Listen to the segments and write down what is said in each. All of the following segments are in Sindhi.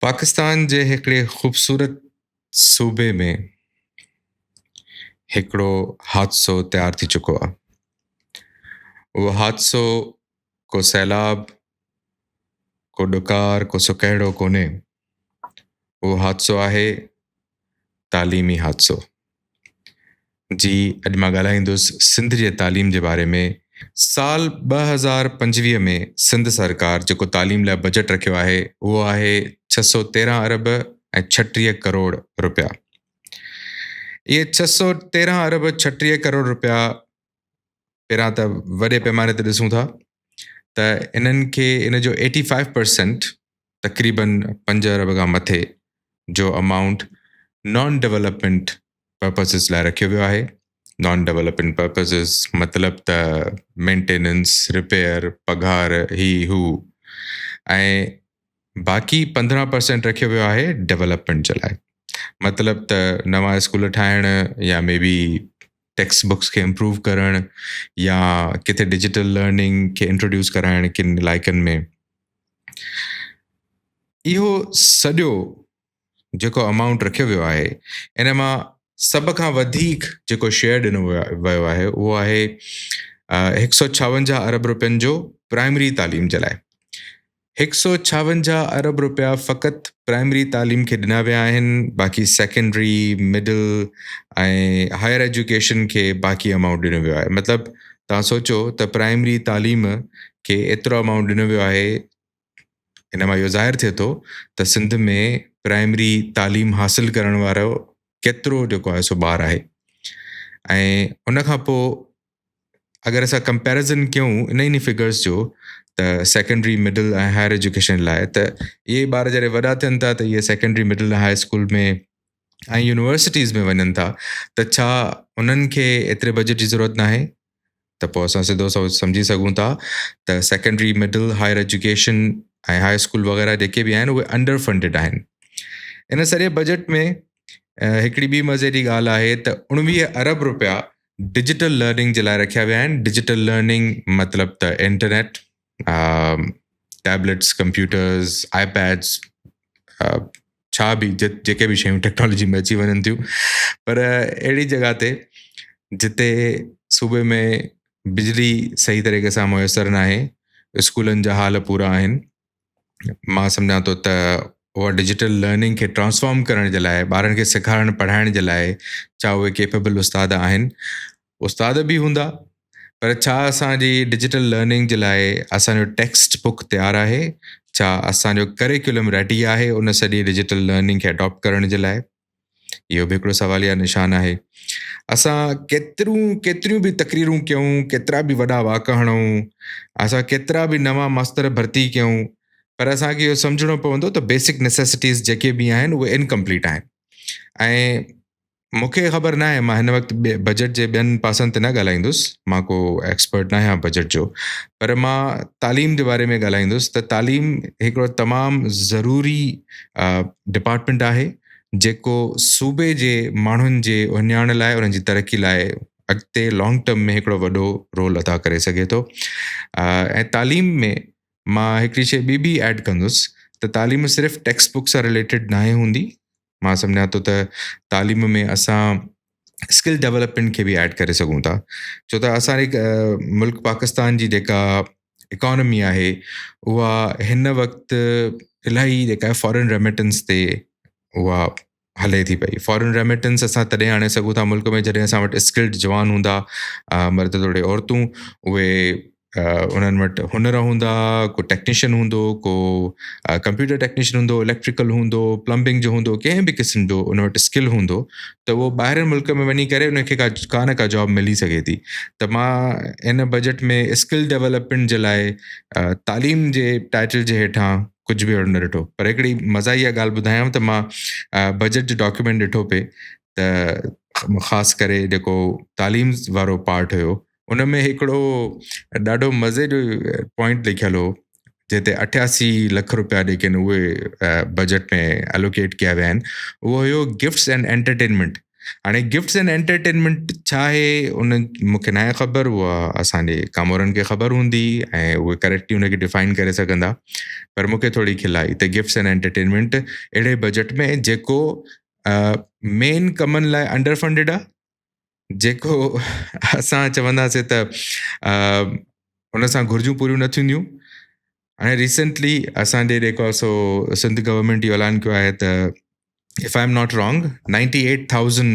پاڪستان جي هڪڙي خوبصورت صوبي ۾ هڪڙو حادثو تيار ٿي چڪو آهي. اهو حادثو ڪو سيلاب، ڪو ڏڪار، ڪو سڪهڙو ڪونهي. اهو حادثو آهي تعليمي حادثو. جي اڄ مان ڳالهائيندس سنڌ جي تعليم جي باري ۾. سال 2025 ۾ سنڌ سرڪار جيڪو تعليم لاء بجيٽ رکيو آهي اهو آهي 613 ارب ۽ 36 ڪروڙ رپيا. اهي 613 ارب 36 ڪروڙ رپيا پهريان ته وڏي پيماني تي ڏسون ٿا ته انهن کي ان جو ايٽي فائيو پرسينٽ تقريبن پنج ارب کان مٿي جو امائونٽ نان ڊولپمينٽ پرپزز لاء رکيو ويو آهي. نان ڊولپمينٽ پرپزز مطلب ته مينٽيننس، رپيئر، پگهار، هي هو ۽ باقي 15% رکيو ويو آهي ڊولپمينٽ جي لاء مطلب ته نوان اسڪول ٺاهڻ يا مي بي ٽيڪسٽ بڪس کي امپروو ڪرڻ يا ڪٿي ڊجيٽل لرننگ کي انٽروڊيوس ڪرائڻ ڪن علائقن ۾. اهو سڄو جيڪو امائونٽ رکيو ويو آهي ان مان سڀ کان وڌيڪ جيڪو شيئر ڏنو ويو آهي اهو آهي 156 ارب روپين جو پرائمري تعليم جي لاء. 156 ارب روپيا فقط پرائمري تعليم کي ڏنا ويا آهن باقي سيڪنڊري، مڊل ۽ هائر ايجوڪيشن کي باقي امائونٽ ڏنو ويو آهي. مطلب توهان سوچو ته پرائمري تعليم کي ايترو امائونٽ ڏنو ويو آهي ان مان اهو ظاهر ٿئي ٿو ته سنڌ ۾ پرائمري تعليم حاصل ڪرڻ وارو ڪيترو جيڪو آهي سو ٻار آهي ۽ ان کان پوء اگر اسان ڪمپيرزن ڪيون انهن ئي فگرس جو ته سيڪنڊري مڊل ۽ هائر ايجوڪيشن لاء ته اهي ٻار جڏهن وڏا ٿين ٿا ته اهي secondary middle ۽ high school ۾ ۽ universities ۾ وڃن ٿا ته ڇا انهن کي ايتري بجيٽ جي ضرورت ناهي ته پوء اسان سڌو سو سمجهي سگهون ٿا ته secondary middle higher education ۽ high school وغيره جيڪي به آهن اهي انڊر فنڊيڊ آهن ان سڄي بجيٽ ۾ هڪڙي ٻي مزي جي ڳالهه آهي ته 19 ارب روپيا ڊجيٽل لرننگ جي لاء رکيا ويا آهن. ڊجيٽل لرننگ مطلب ته انٽرنيٽ، ٽيبليٽس، ڪمپيوٽرز، آئي پيڊز، ڇا به جيڪي به شيون ٽيڪنالاجي ۾ اچي وڃن ٿيون پر اهڙي جڳهه تي جتي صوبي ۾ بجلي صحيح طريقي سان ميسر ناهي، اسڪولن جا حال پورا آهن. مان سمجهان ٿو ته اها ڊجيٽل لرننگ کي ٽرانسفارم ڪرڻ جي لاء ٻارن کي سيکارڻ پڙهائڻ جي لاء ڇا اهي ڪيپيبل استاد آهن؟ استاد به هوندا پر ڇا اسانجي ڊجيٽل لرننگ جي لاء اسانجو ٽيڪسٽ بڪ تيار آهي؟ ڇا اسانجو ڪريڪولم ريڊي آهي ان سڄي ڊجيٽل لرننگ کي اڊاپٽ ڪرڻ جي لاء؟ اهو به هڪڙو سواليه نشان آهي. اسان ڪيتريون ڪيتريون به تقريرون ڪيون، ڪيترا به وڏا واڪ هڻون، اسان ڪيترا به نوان ماستر ڀرتي ڪيون، پر اسان کي اهو سمجهڻو پوندو ته بيسڪ نيسيسٽيز جيڪي به آهن اهي انڪمپليٽ آهن ۽ مون کي خبر ناهي مان هن وقت بجيٽ جي ٻين پاسن تي نه ڳالهائيندس مان ڪو ايڪسپرٽ نه آهيان بجيٽ جو پر مان تعليم جي باري ۾ ڳالهائيندس ته تعليم هڪڙو تمام ضروري ڊپارٽمينٽ آهي جيڪو صوبي جي ماڻهن جي اهڃاڻ لاء انهن جي ترقي لاء اڳتي لانگ ٽرم ۾ هڪڙو وڏو رول ادا ڪري سگهي ٿو ۽ تعليم ۾ مان هڪڙي شي ٻي به ايڊ ڪندس ته تعليم صرف ٽيڪسٽ بڪ سان رليٽيڊ ناهي هوندي مان سمجهان ٿو ته تعليم ۾ اسان اسڪل ڊولپمينٽ کي به ايڊ ڪري سگهون ٿا ڇو ته اسان جي ملڪ پاڪستان جي جيڪا اڪانومي آهي اها هن وقت الاهي جيڪا فارين ريميٽنس تي اها هلي ٿي پئي فارين ريميٽنس اسان تڏهن آڻي سگهون ٿا ملڪ ۾ جڏهن اسان وٽ اسڪلڊ جوان هوندا مرد توڙي عورتون اهي انهن وٽ هنر هوندا ڪو ٽيڪنيشن هوندو ڪو ڪمپيوٽر ٽيڪنيشن هوندو اليڪٽريڪل هوندو پلمبنگ جو هوندو ڪنهن به قسم جو ان وٽ اسڪل هوندو ته اهو ٻاهرين ملڪ ۾ وڃي ڪري ان کي ڪا ڪا نه ڪا جاب ملي سگهي ٿي ته مان ان بجيٽ ۾ اسڪل ڊولپمينٽ جي لاء تعليم جي ٽائٽل جي هيٺان ڪجهه به اهڙو نه ڏٺو پر هڪڙي مزاحيه ڳالهه ٻڌايانو ته مان بجيٽ جو ڊاڪيومينٽ ڏٺو پئي ته خاص ڪري جيڪو تعليم وارو پارٽ هيو ان ۾ هڪڙو ڏاڍو مزي جو پوائنٽ لکيل هو جنهن تي 88 لک روپيا جيڪي آهن اهي بجيٽ ۾ الوڪيٽ ڪيا ويا آهن اهو هيو گفٽس اينڊ انٽرٽينمينٽ. هاڻي گفٽس اينڊ انٽرٽينمينٽ ڇا آهي ان مون کي ناهي خبر، اها اسان جي ڪامورن کي خبر هوندي ۽ اهي ڪريڪٽلي ان کي ڊفائن ڪري سگهندا، پر مون کي ٿوري کل آئي ته گفٽس اينڊ انٽرٽينمينٽ اهڙي بجيٽ ۾ جيڪو مين ڪمن لاء انڊر فنڊيڊ آهي، جيڪو اسان چونداسين ته ان سان گهرجون پوريون نه ٿينديون. هاڻي ريسنٽلي اسان جي جيڪو آهي سو سنڌ گورنمينٽ اهو اعلان ڪيو آهي ته if I am not wrong 98,000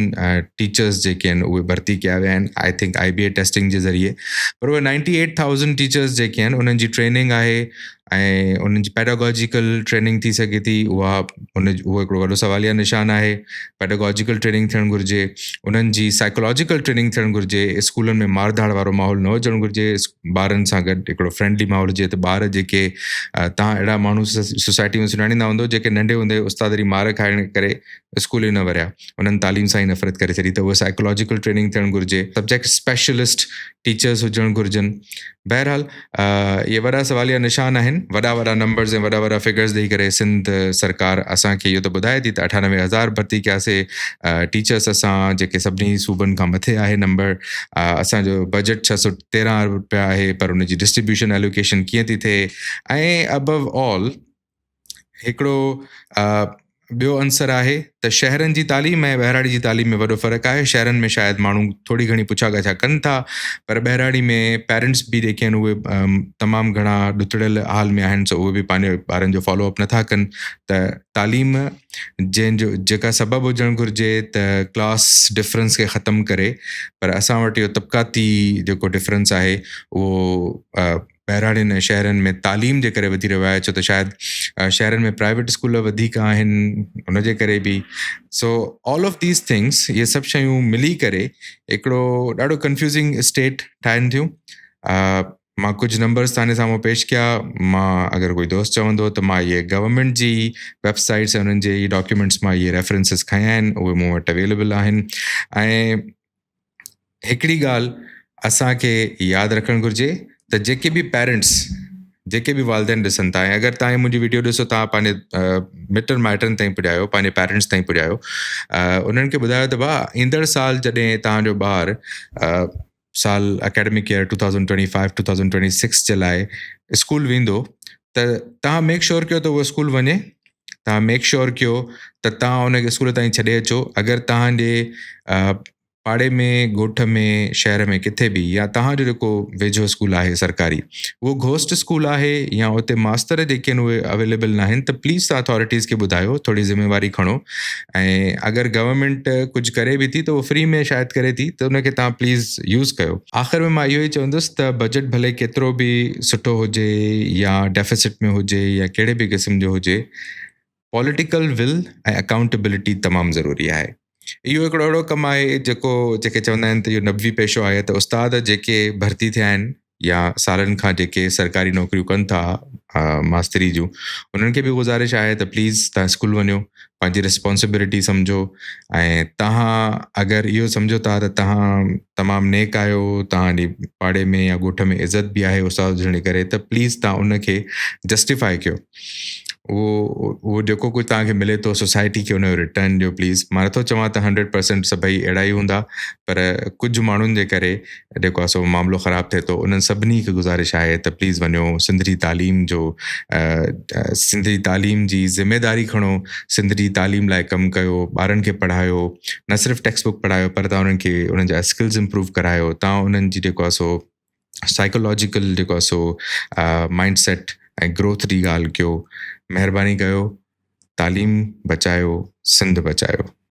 teachers جيڪي آهن اهي ڀرتي ڪيا ويا آهن I think I B A testing جي ذريعي، پر اهي 98,000 ٽيچرس جيڪي آهن انهن جي ٽريننگ آهي ۽ انهن جي پيڊاگاجيڪل ٽريننگ ٿي سگهي ٿي، اها ان اهو هڪڙو وڏو سواليه نشان آهي. پيڊاگاجيڪل ٽريننگ ٿيڻ گهرجي، انهن جي سائيڪالاجيڪل ٽريننگ ٿيڻ گهرجي، اسڪولن ۾ مار ڌاڙ وارو ماحول نه هجڻ گهرجي، ٻارن سان گڏ هڪڙو فرينڊلي ماحول هجي ته ٻار جيڪي توهان اهڙا ماڻهو سوسائٽي ۾ سڃاڻيندا هوندو جيڪي ننڍي هوندي استاد جي مار کائڻ ڪري اسڪول ئي نه وريا، انهن تعليم سان ئي نفرت ڪري ڇڏي، ته اهي سائيڪالاجيڪل ٽريننگ ٿيڻ گهرجي، سبجيڪٽ اسپيشلسٽ ٽيچرس هجڻ گهرجن. بهرحال اهي وڏا سواليه نشان آهن. وڏا وڏا نمبرز ۽ وڏا وڏا فگرز ڏئي ڪري سنڌ سرڪار اسان کي اهو ته ٻڌائي ٿي ته 98,000 ڀرتي ڪياسي ٽيچرس اسان جيڪي سڀني صوبن کان مٿي آهي نمبر، اسان جو بجيٽ 613 ارب رپيا آهي، پر ان جي ڊسٽريبيوشن الوڪيشن ڪيئن ٿي ٿئي. ۽ ابو آل هڪڙو ٻيو عنصر آهي ته شهرن جي تعليم ۽ ٻهراڙي جي تعليم ۾ وڏو فرق آهي. شهرن ۾ شايد ماڻهو ٿوري گهڻي پڇا ڳاڇا ڪن ٿا، پر ٻهراڙي ۾ پيرنٽس به جيڪي آهن اهي تمام گهڻا ڏتڙيل حال ۾ آهن، سو اهي به پنهنجي ٻارن جو فالو اپ نٿا ڪن. ته تعليم جنهن جو جيڪا سبب هجڻ گهرجي ته ڪلاس ڊفرنس کي ختم ڪري، پر اسان وٽ اهو طبقاتي جيڪو ڊفرنس آهي اهو ٻهراڙين ۽ شهرن ۾ تعليم جي ڪري وڌي رهيو آهي، ڇو ته شايد شهرن ۾ پرائيويٽ اسڪول وڌيڪ آهن ان جي ڪري به. So all of these things, اهي سڀ شيون ملي ڪري هڪڙو ڏاڍو ڪنفيوزنگ اسٽيٽ ٺاهن ٿيون. مان ڪجهه نمبرز توهان جي سامهون پيش ڪيا، مان اگر ڪوئي دوست چوندو ته مان اهي گورنمينٽ جي ويب سائيٽس ۽ انهن جي ئي ڊاڪيومينٽس مان اهي ريفرنسز کنيا آهن، اهي مون وٽ اويليبل آهن. ۽ هڪڙي ڳالهه اسان کي ياد رکڻ گهرجي ته جيڪي به پيرنٽس جيڪي به والدين ڏسن ٿا ۽ اگر توهان منهنجي ويڊيو ڏسو توهان پنهنجي مٽن مائٽن تائين پڄايو پنهنجي پيرنٽس تائين پڄايو انهن کي ٻڌايو ته ڀاء ايندڙ سال جڏهن توهان جو ٻار سال اڪيڊمڪ ايئر 2025 2026 جي لاء اسڪول ويندو ته توهان ميڪ شور ڪيو ته اهو اسڪول وڃي، توهان ميڪ شور ڪيو ته توهان ان کي اسڪول تائين ڇڏي اچو. اگر توهان جي پاڙي ۾ ڳوٺ ۾ شهر ۾ ڪٿي به يا توهان جو جيڪو ويجهو اسڪول آهي سرڪاري اهو گهوسٽ اسڪول آهي يا اتي ماستر جيڪي آهن اهي اويليبل ناهن ته پليز توهان اٿارٽيز کي ٻڌايو، ٿوري ذميواري کڻو. ۽ اگر گورنمينٽ ڪجهه ڪري به ٿي ته اهو فري ۾ شايد ڪري ٿي ته ان کي توهان پليز يوز ڪيو. آخر ۾ مان اهو ئي چوندس ته بجيٽ ڀلي ڪيترو به سٺو هجي يا ڊيفيسٽ ۾ هجي يا ڪهڙي به قسم جو هجي، پوليٽيڪل ول ۽ اڪائونٽيبلٽي تمام ضروري آهي. اهو هڪڙو اهڙو ڪم آهي جيڪو جيڪي چوندا آهن ته اهو نبوي پيشو آهي ته استاد جيڪي ڀرتي ٿيا آهن يا سالن کان جيڪي سرڪاري نوڪريون ڪن ٿا ماستري جون، انهن کي به گذارش آهي ته پليز توهان اسڪول وڃو، پنهنجي رسپانسبلٽي سمجهو ۽ توهان اگر اهو سمجهو ٿا ته توهان تمام نيڪ آهيو، توهان جي پاڙي ۾ يا ڳوٺ ۾ عزت به آهي استاد هجڻ جي ڪري ته پليز توهان ان کي جسٽيفائي ڪيو. اهو اهو جيڪو ڪجهه توهان کي ملي ٿو سوسائٽي کي ان جو ريٽرن ڏيو پليز. مان نٿو چوان ته 100% سڀئي اهڙا ئي هوندا، پر ڪجهه ماڻهن جي ڪري جيڪو آهي سو معاملو خراب ٿئي ٿو. انهن سڀني کي گذارش آهي ته پليز وڃو سنڌ جي تعليم جو سنڌ جي تعليم جي ذميداري کڻو، سنڌ جي تعليم لاء ڪم ڪيو، ٻارن کي پڙهايو، نه صرف ٽيڪسٽ بڪ پڙهايو پر توهان انهن کي انهن جا اسڪلز امپروو ڪرايو، توهان انهن جي جيڪو آهي سو سائيڪولاجيڪل جيڪو آهي سو مائنڊ سيٽ ۽ گروٿ جي ڳالهه ڪيو. مهرباني ڪيو، تعليم بچايو، سنڌ بچايو.